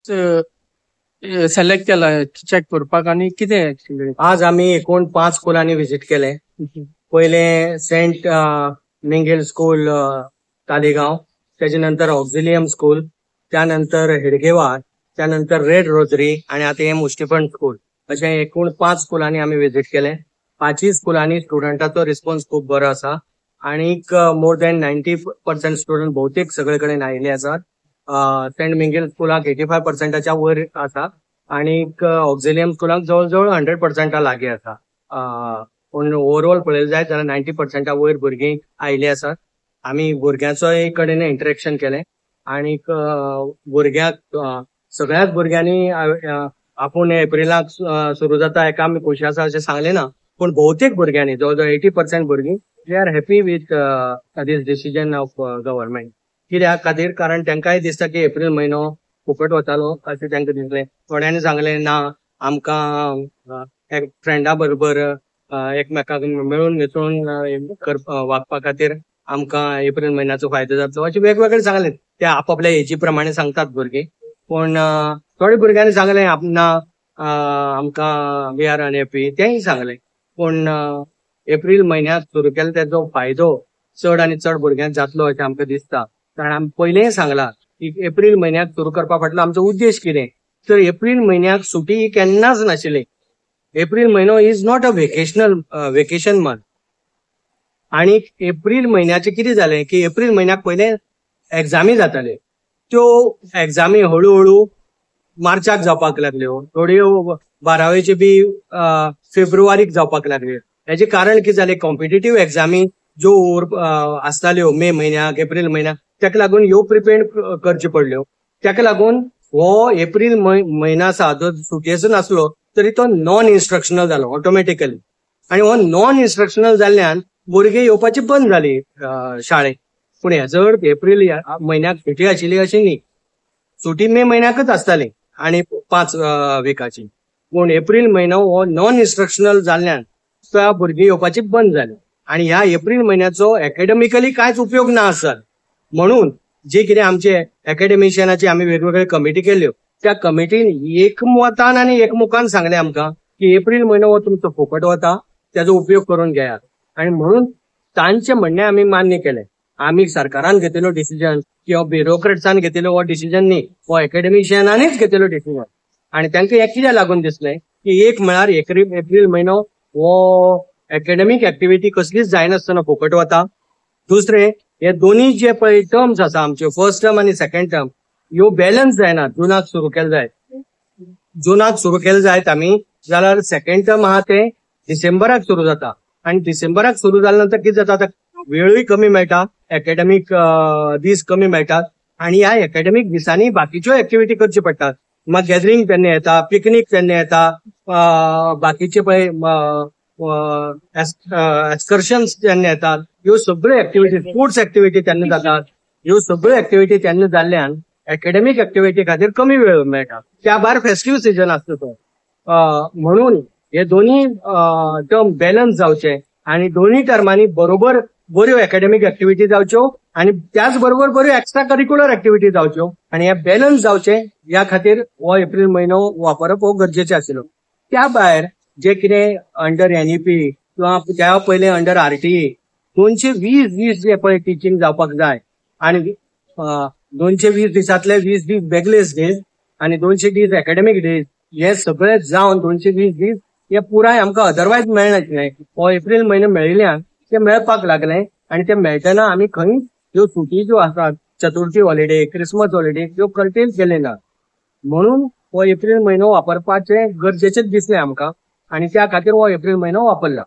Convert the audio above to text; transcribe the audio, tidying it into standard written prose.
Select केला check करपाक आनी कितें actually? आज आमी एकूण पांच स्कुलांनी विजीट केले. पयले सेंट मिंगेल स्कूल, तालिगांव, त्याच्या नंतर ऑक्झिलियम स्कूल, त्यानंतर हेडगेवार, त्यानंतर रेड रोजरी आणि आता हे मुस्टीफंड स्कूल. अशे एकूण पांच स्कुलांनी आमी विजीट केले. पांचय स्कुलांनी स्टुडंटाचो रिस्पॉन्स खूब बरो आसा आणीक मोर दॅन 90% स्टुडंट बहुतेक सगळे कडेन आयिल्ले आसात. सेंट मिंगेल स्कुलाक 85%च्या वयर आसा आणीक ऑक्झिलियम स्कुलाक जवळ जवळ 100%ा लागीं आसा. पूण ओवरऑल पळयलें जायत जाल्यार 90%ा वयर भुरगीं आयिल्लीं आसात. आमी भुरग्यांचोय कडेन इंटरेक्शन केलें आणीक भुरग्यांक, सगळ्याच भुरग्यांनी आपूण एप्रिलाक सुरू जाता हेका आमी खोशी आसा अशें सांगलें ना, पूण बहुतेक भुरग्यांनी, जवळ जवळ 80% भुरगीं, they are happy with this decision of government. कित्याक खातीर? कारण तांकांय दिसता की एप्रील म्हयनो फुकट वतालो अशें तांकां दिसलें. थोड्यांनी सांगलें, ना, आमकां एक फ्रेंडा बरोबर एकमेकाक मेळून मिसळून वागपा खातीर आमकां एप्रील म्हयन्याचो फायदो जातलो, अशें वेगवेगळे सांगले. ते आपापल्या एजी प्रमाणे सांगतात भुरगीं. पूण थोड्या भुरग्यांनी सांगलें, ना, आमकां we are unhappy, तेंय सांगलें. पूण एप्रील म्हयन्याक सुरू केलो तेजो फायदो चड आनी चड भुरग्यांक जातलो अशें आमकां दिसता. कारण आमी पयलेंय सांगलां की एप्रील म्हयन्याक सुरू करपा फाटलो आमचो उद्देश कितें, तर एप्रील म्हयन्याक सुटी ही केन्नाच नाशिल्ली. एप्रील म्हयनो is not a vacational vacation month. आनी एप्रील म्हयन्याचें कितें जालें की एप्रील म्हयन्याक पयलें एग्जामी जाताल्यो. त्यो एग्जामी हळू हळू मार्चाक जावपाक लागल्यो, थोड्यो बारावेच्यो बी फेब्रुवारीक जावपाक लागल्यो. हेजें कारण कितें जालें, कॉम्पिटेटीव एग्जामी ज्यो आसताल्यो मे म्हयन्याक, एप्रील म्हयन्याक, ताका लागून ह्यो प्रिपेर करच्यो पडल्यो. ताका लागून हो एप्रील म्हयनो आसा जो सुटयेचो नासलो तरी तो नॉन इन्स्ट्रक्शनल जालो ऑटोमॅटिकली. आनी हो नॉन इन्स्ट्रक्शनल जाल्ल्यान भुरगीं येवपाची बंद जाली शाळेक. पूण हेजो अर्थ एप्रील ह्या म्हयन्याक सुटी आशिल्ली अशें न्ही. सुटी मे म्हयन्याकच आसताली आनी 5 विकाची. पूण एप्रील म्हयनो हो नॉन इन्स्ट्रक्शनल जाल्ल्यान त्या भुरगीं येवपाची बंद जाली आनी ह्या एप्रील म्हयन्याचो एकेडमिकली कांयच उपयोग ना आसत. म्हणून जे कितें आमचे एकेडमिशियनाची आमी वेगवेगळे कमिटी केल्यो, त्या कमिटीन एकमतान आनी एकमुखान सांगलें आमकां की एप्रील म्हयनो हो तुमचो फुकट वता, त्याचो उपयोग करून घेयात. आनी म्हणून तांचें म्हणणें आमी मान्य केलें. आमी सरकारान घेतिल्लो डिसिजन किंवा ब्युरोक्रेट्सान घेतिल्लो हो डिसिजन न्ही, हो एकेडमिशियनांनीच घेतिल्लो डिसिजन. आनी तांकां हें कित्याक लागून दिसलें की एक म्हळ्यार एप्रील म्हयनो हो एकेडमीक एक्टिविटी कसलीच जायनासतना फुकट वता. दुसरें, हे दोनूय जे पळय टर्म्स आसा आमच्यो, फर्स्ट टर्म आनी सेकंड टर्म, ह्यो बॅलन्स जायना. जुनाक सुरू केले जायत, जुनाक सुरू केले जायत आमी जाल्यार सेकंड टर्म आहा ते डिसेंबराक सुरू जाता. आनी डिसेंबराक सुरू जाल्या नंतर कितें जाता, आतां वेळूय कमी मेळटा, एकेडमीक दीस कमी मेळटात आनी ह्या एकेडमीक दिसांनी बाकीच्यो एक्टिविटी करच्यो पडटात. मागीर गॅदरींग तेन्ना येता, पिकनीक तेन्ना येता, बाकीचे पळय एक्सकर्शन्स तेन्ना येतात. ह्यो सगळ्यो एक्टिविटी, स्पोर्ट्स एक्टिविटी तेन्ना जातात. ह्यो सगळ्यो एक्टिविटी तेन्ना जाल्ल्यान एकेडमीक एक्टिविटी खातीर कमी वेळ मेळटा. त्या भायर फेस्टीव सिजन आसता तो. म्हणून हे दोन्ही टर्म बॅलन्स जावचे आनी दोन्ही टर्मांनी बरोबर बऱ्यो एकेडमीक एक्टिविटी जावच्यो आनी त्याच बरोबर बऱ्यो एक्स्ट्रा करिक्युलर एक्टिविटी जावच्यो आनी हे बॅलन्स जावचे ह्या खातीर हो एप्रील म्हयनो वापरप हो गरजेचें आशिल्लो. त्या भायर जे कितें अंडर एनईपी किंवा त्या पयलें अंडर आरटीई 220 दीस जे पळय टिचींग जावपाक जाय आनी 220 दिसांतले 20 दीस बॅगलेस दीस आनी 200 दीस एकेडमीक दीस, हे सगळे जावन 220 दीस हे पुराय आमकां अदरवायज मेळनाशिल्लें. हो एप्रील म्हयनो मेळिल्ल्यान ते मेळपाक लागले आनी ते मेळटना आमी खंय ह्यो सुटी ज्यो आसात, चतुर्थी हॉलिडे, क्रिसमस हॉलिडे, त्यो कर्टेल केले ना. म्हणून हो एप्रील म्हयनो वापरपाचें गरजेचें दिसलें आमकां आनी त्या खातीर हो एप्रील म्हयनो वापरला.